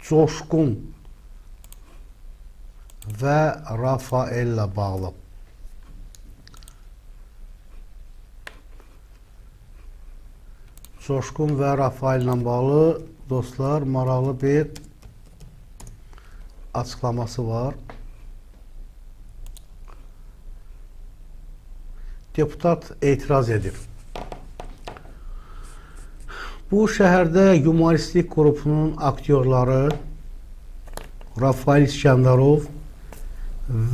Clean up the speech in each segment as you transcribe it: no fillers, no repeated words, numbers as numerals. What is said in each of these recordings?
Coşqun və Rafaellə bağlı. Coşqun və Rafaellə bağlı dostlar maraqlı bir açıqlaması var. Deputat etiraz edib. Bu şəhərdə yumoristik qrupunun aktyorları Rafael İskəndərov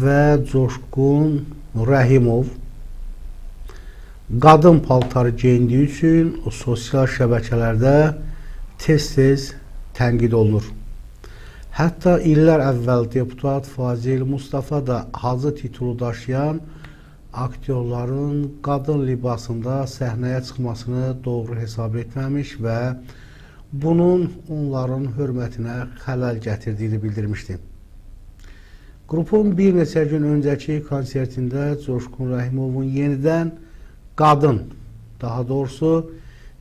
və Coşqun Rəhimov qadın paltarı geyindiyi üçün sosial şəbəkələrdə tez-tez tənqid olunur. Hətta illər əvvəl deputat Fazil Mustafa da Hacı titulu daşıyan aktyorların qadın libasında səhnəyə çıxmasını doğru hesab etməmiş və bunun onların hörmətinə xələl gətirdiyini bildirmişdi. Qrupun bir neçə gün öncəki konsertində Coşqun Rəhimovun yenidən qadın, daha doğrusu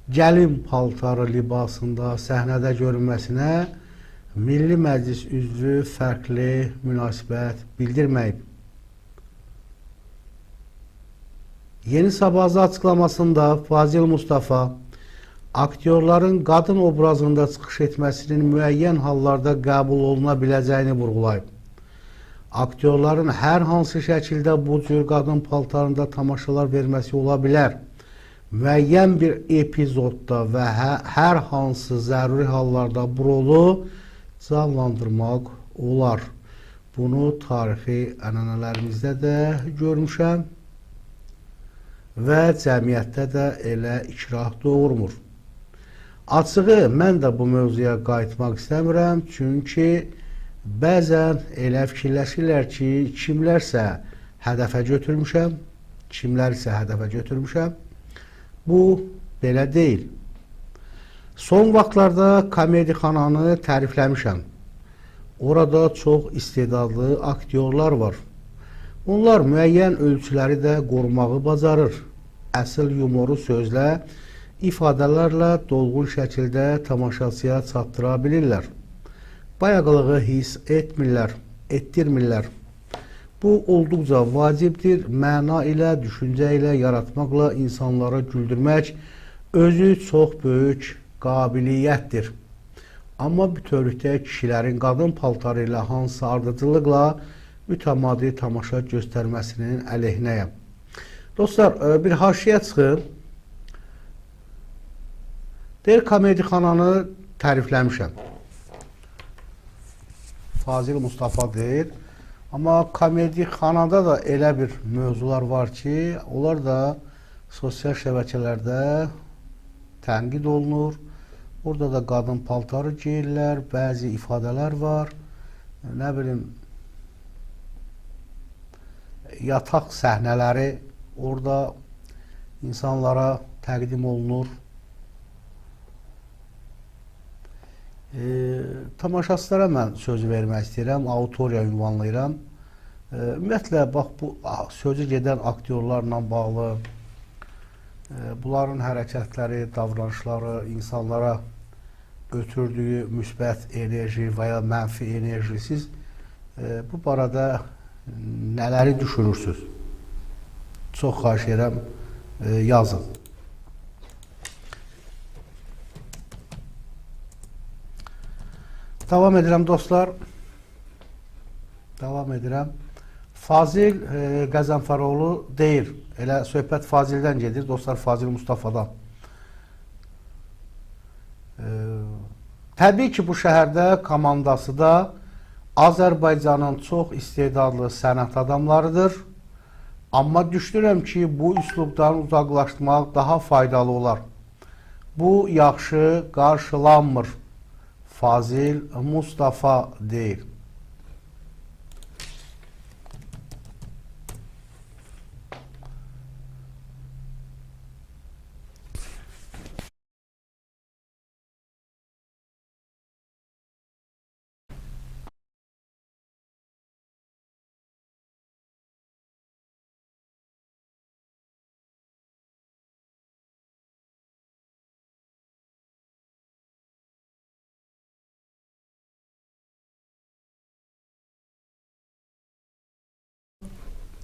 gəlin paltarı libasında səhnədə görünməsinə Milli Məclis üzvü fərqli münasibət bildirməyib. Yeni Sabah'ın açıqlamasında Fazil Mustafa aktyorların qadın obrazında çıxış etməsinin müəyyən hallarda qəbul oluna biləcəyini vurğulayıb. Aktyorların hər hansı şəkildə bu cür qadın paltarında tamaşalar verməsi ola bilər. Müəyyən bir epizodda və hər hansı zəruri hallarda bu rolu canlandırmaq olar. Bunu tarixi ənənələrimizdə də görmüşəm və cəmiyyətdə də elə ikrah doğurmur. Açığı, mən də bu mövzuya qayıtmaq istəmirəm, çünki bəzən elə fikirləşirlər ki, kimlərsə hədəfə götürmüşəm, kimlərsə hədəfə götürmüşəm. Bu belə deyil. Son vaxtlarda komedixananı tərifləmişəm. Orada çox istedadlı aktyorlar var. Onlar müəyyən ölçüləri də qorumağı bacarır. Əsl yumoru sözlə, ifadələrlə dolğun şəkildə tamaşaçıya çatdıra bilirlər. Bayaqılığı hiss etmirlər, etdirmirlər. Bu olduqca vacibdir. Məna ilə, düşüncə ilə yaratmaqla insanları güldürmək özü çox böyük qabiliyyətdir. Amma bütövlükdə kişilərin qadın paltarı ilə hansısa ardıcıllıqla mütəmadi tamaşa göstərməsinin əleyhinəyəm. Dostlar, bir haşiyə çıxım. Deyir, komedixananı tərifləmişəm. Fazil Mustafa deyir. Amma komedixanada da elə bir mövzular var ki, onlar da sosial şəbəkələrdə tənqid olunur. Orada da qadın paltarı geyirlər, bəzi ifadələr var. Nə bilim, yataq səhnələri orada insanlara təqdim olunur. Tamaşaçılara mən sözü vermək istəyirəm, auditoriya ünvanlayıram. Ümumiyyətlə, bax, bu sözü gedən aktyorlarla bağlı, bunların hərəkətləri, davranışları, insanlara ötürdüyü müsbət enerji və ya mənfi enerji, siz bu barədə nələri düşünürsünüz? Çox xahiş edirəm, yazın. Davam edirəm dostlar. Davam edirəm. Fazil Qəzənfəroğlu deyir. Elə söhbət Fazildən gedir. Dostlar, Fazil Mustafadan. Təbii ki, bu şəhərdə komandası da Azərbaycanın çox istedadlı sənət adamlarıdır. Amma düşünürəm ki, bu üslubdan uzaqlaşmaq daha faydalı olar. Bu yaxşı qarşılanmır. Fazil Mustafa deyir.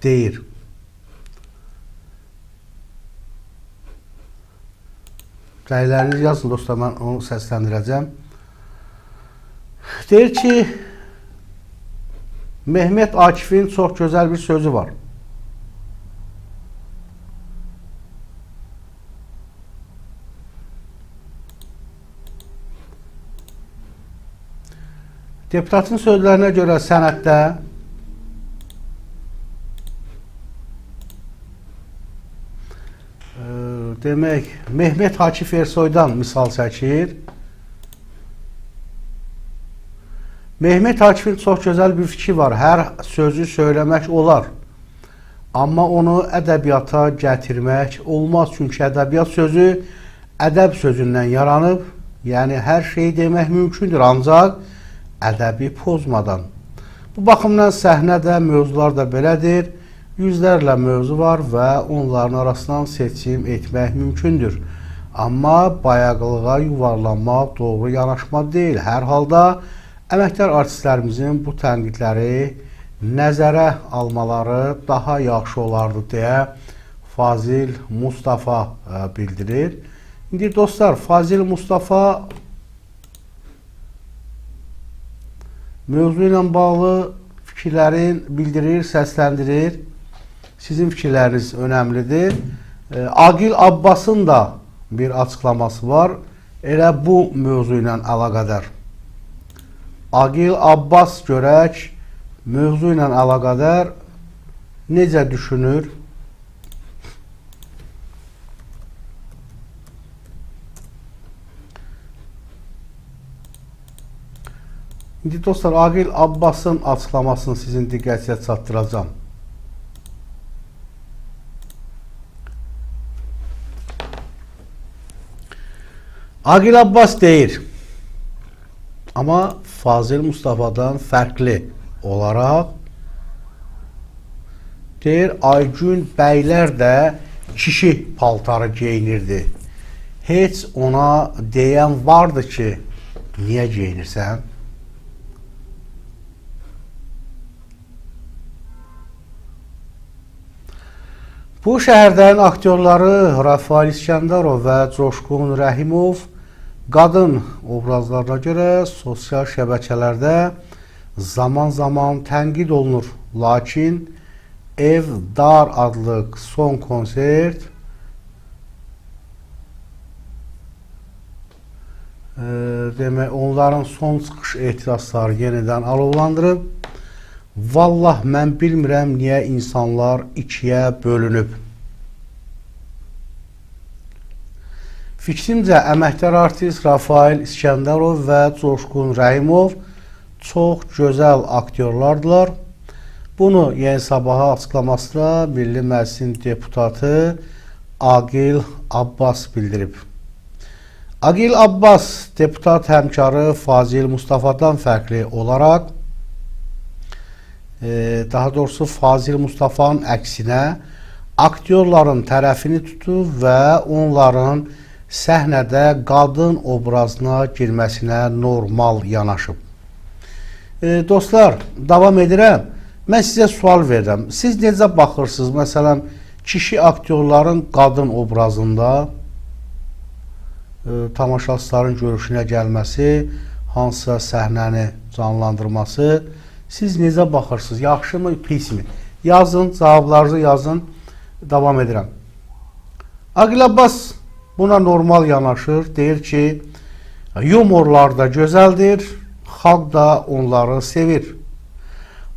deyir. Rəylərinizi yazın dostlar, mən onu səsləndirəcəm. Deyir ki, Mehmet Akif'in çox gözəl bir sözü var. Deputatın sözlərinə görə sənətdə demək, Mehmet Akif Ersoydan misal çəkir. Mehmet Akif'in çox gözəl bir fikri var. Hər sözü söyləmək olar. Amma onu ədəbiyyata gətirmək olmaz. Çünki ədəbiyyat sözü ədəb sözündən yaranıb. Yəni, hər şeyi demək mümkündür, ancaq ədəbi pozmadan. Bu baxımdan səhnədə mövzular da belədir. Yüzlərlə mövzu var və onların arasından seçim etmək mümkündür. Amma bayaqlığa yuvarlanmaq doğru yanaşma deyil. Hər halda əməkdar artistlərimizin bu tənqidləri nəzərə almaları daha yaxşı olardı deyə Fazil Mustafa bildirir. İndi dostlar, Fazil Mustafa mövzu ilə bağlı fikirlərini bildirir, səsləndirir. Sizin fikirləriniz önəmlidir. Aqil Abbasın da bir açıqlaması var. Elə bu mövzu ilə əlaqədar. Aqil Abbas görək mövzu ilə əlaqədar necə düşünür? İndi dostlar, Aqil Abbasın açıqlamasını sizin diqqətinizə çatdıracağam. Aqil Abbas deyir, amma Fazil Mustafadan fərqli olaraq deyir, Aygün bəylər də kişi paltarı geyinirdi. Heç ona deyən vardı ki, niyə geyinirsən? Bu şəhərlərin aktyorları Rafael İskəndərov və Coşqun Rəhimov qadın obrazlarına görə sosial şəbəkələrdə zaman-zaman tənqid olunur. Lakin Ev Dar adlı son konsert demək, onların son çıxış etirazları yenidən alovlandırıb. Vallah mən bilmirəm niyə insanlar ikiyə bölünüb. Fikrimcə əməkdar artist Rafael İskəndərov və Coşqun Rəhimov çox gözəl aktyorlardılar. Bunu Yeni Sabaha açıqlamasında Milli Məclisin deputatı Aqil Abbas bildirib. Aqil Abbas deputat həmkarı Fazil Mustafadan fərqli olaraq, daha doğrusu Fazil Mustafanın əksinə aktyorların tərəfini tutub və onların səhnədə qadın obrazına girməsinə normal yanaşıb. Dostlar, davam edirəm. Mən sizə sual verirəm. Siz necə baxırsınız? Məsələn, kişi aktyorların qadın obrazında tamaşaçıların görüşünə gəlməsi, hansısa səhnəni canlandırması. Siz necə baxırsınız? Yaxşımı, pismi? Yazın, cavablarınızı yazın. Davam edirəm. Aqil Abbas buna normal yanaşır. Deyir ki, yumorlar da gözəldir, xalq da onları sevir.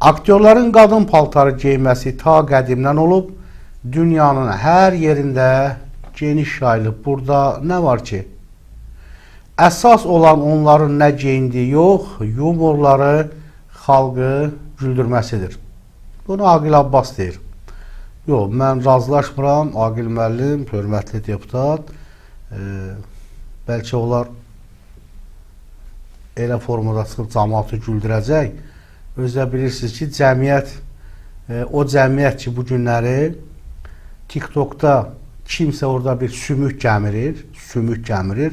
Aktyorların qadın paltarı geyməsi ta qədimdən olub, dünyanın hər yerində geniş yayılıb. Burada nə var ki? Əsas olan onların nə geyindiyi yox, yumorları xalqı güldürməsidir. Bunu Aqil Abbas deyir. Yox, mən razılaşmıram. Aqil müəllim, hörmətli deputat, bəlkə onlar elə formada çıxıb cəmaatı güldürəcək. Özə bilirsiniz ki, cəmiyyət, o cəmiyyət ki, bu günləri TikTokda kimsə orada bir sümük gəmirir,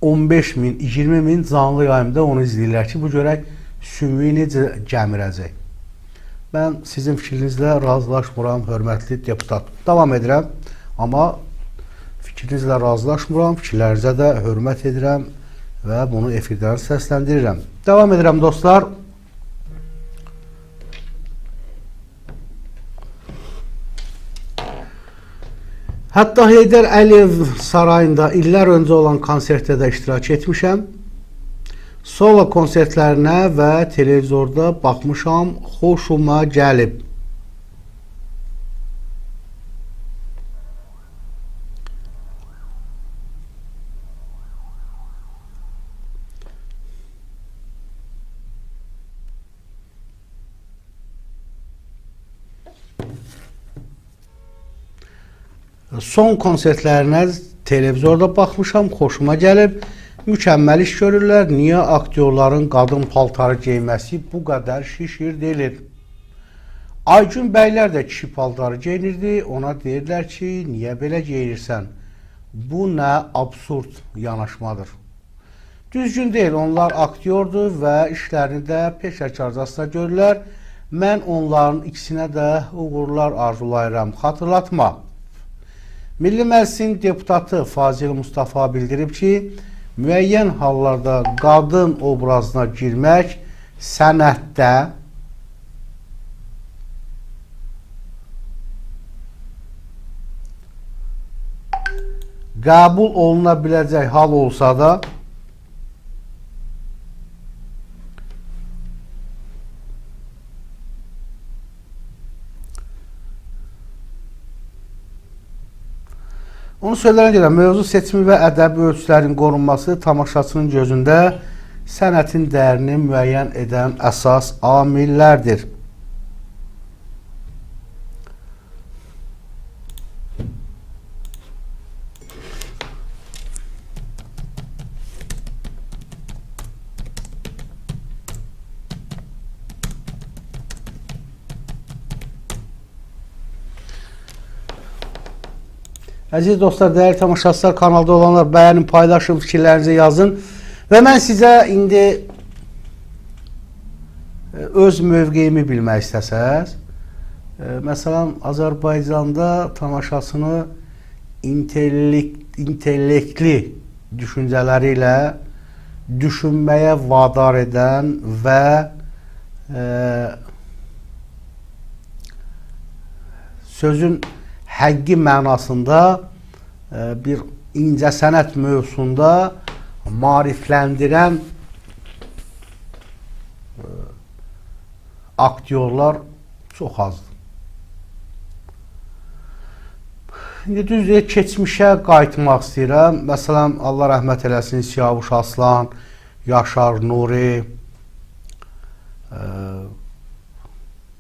15 min, 20 min canlı yayımda onu izləyirlər ki, bu görək sümüyü necə gəmirəcək. Mən sizin fikrinizlə razılaşmıram, hörmətli deputat. Davam edirəm, amma fikrinizlə razılaşmıram, fikirlərinizə də hörmət edirəm və bunu efirdən səsləndirirəm. Davam edirəm dostlar. Hətta Heydər Əliyev sarayında illər öncə olan konsertdə də iştirak etmişəm. Solo konsertlərinə və televizorda baxmışam, xoşuma gəlib. Son konsertlərinə televizorda baxmışam, xoşuma gəlib. Mükəmməl iş görürlər. Niyə aktyorların qadın paltarı geyməsi bu qədər şişirdilir? Aygün bəylər də kişi paltarı geyinirdi. Ona deyirlər ki, niyə belə geyinirsən? Bu nə absurd yanaşmadır. Düzgün deyil, onlar aktyordur və işlərini də peşəkarcasına görürlər. Mən onların ikisinə də uğurlar arzulayıram. Xatırlatma. Milli Məclisin deputatı Fazil Mustafa bildirib ki, müəyyən hallarda qadın obrazına girmək sənətdə qəbul oluna biləcək hal olsa da onu söyləyən görə mövzu seçimi və ədəbi ölçülərin qorunması tamaşaçının gözündə sənətin dəyərini müəyyən edən əsas amillərdir. Əziz dostlar, dəyərli tamaşaçılar, kanalda olanlar bəyənin, paylaşın, fikirlərinizi yazın. Və mən sizə indi öz mövqeyimi bilmək istəsəz, məsələn, Azərbaycanda tamaşasını intellektli düşüncələri ilə düşünməyə vadar edən və sözün həqiqi mənasında bir incəsənət mövzusunda maarifləndirən aktyorlar çox azdır. İndi düz deyək, keçmişə qayıtmaq istəyirəm. Məsələn, Allah rəhmət eləsin, Siyavuş Aslan, Yaşar Nuri,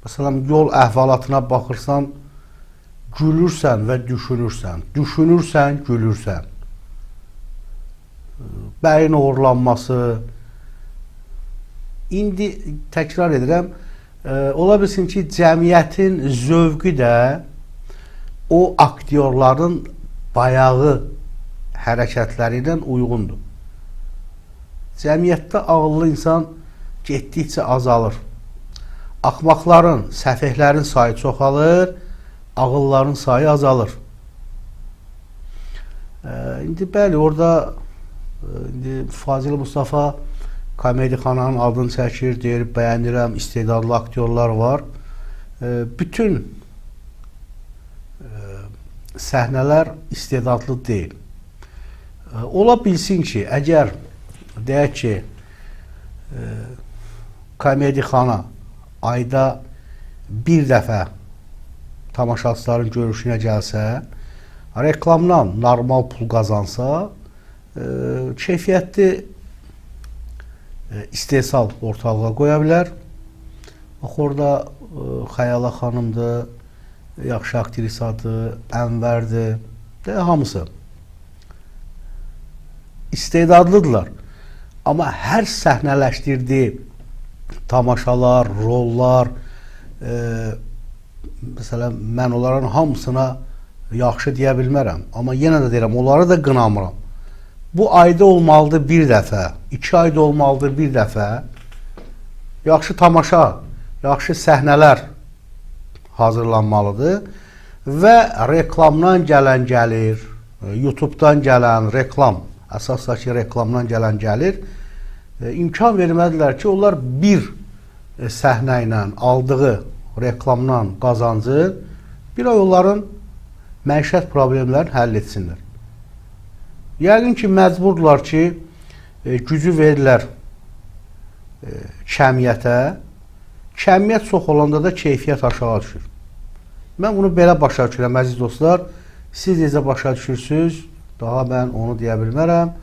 məsələn, yol əhvalatına baxırsan, gülürsən və düşünürsən. Düşünürsən, gülürsən. Bəyin oğurlanması. İndi təkrar edirəm, ola bilsin ki, cəmiyyətin zövqü də o aktyorların bayağı hərəkətləri ilə uyğundur. Cəmiyyətdə ağıllı insan getdikcə azalır. Axmaqların, səfehlərin sayı çoxalır, ağılların sayı azalır. İndi bəli, orada indi Fazil Mustafa komedixananın adını çəkir, deyir, bəyənirəm, istedadlı aktyorlar var. Bütün səhnələr istedadlı deyil. Ola bilsin ki, əgər deyək ki, komedixana ayda bir dəfə tamaşaçıların görüşünə gəlsə, reklamdan normal pul qazansa, keyfiyyətli istehsal ortalığa qoya bilər. Bax, orada Xəyala xanımdır, yaxşı aktrisadır, Ənvərdir, də hamısı istedadlıdırlar. Amma hər səhnələşdirdiyi tamaşalar, rollar, məsələn, mən onların hamısına yaxşı deyə bilmərəm. Amma yenə də deyirəm, onları da qınamıram. Bu ayda olmalıdır bir dəfə, 2 ayda olmalıdır bir dəfə. Yaxşı tamaşa, yaxşı səhnələr hazırlanmalıdır və reklamdan gələn gəlir, YouTube-dan gələn reklam, əsasda ki, reklamdan gələn gəlir, imkan vermədilər ki, onlar bir səhnə ilə aldığı reklamdan qazancı bir ay onların məişət problemlərini həll etsinlər. Yəqin ki, məcburdular ki, gücü verirlər kəmiyyətə. Kəmiyyət çox olanda da keyfiyyət aşağı düşür. Mən bunu belə başa düşürəm, əziz dostlar. Siz necə başa düşürsünüz, daha mən onu deyə bilmərəm.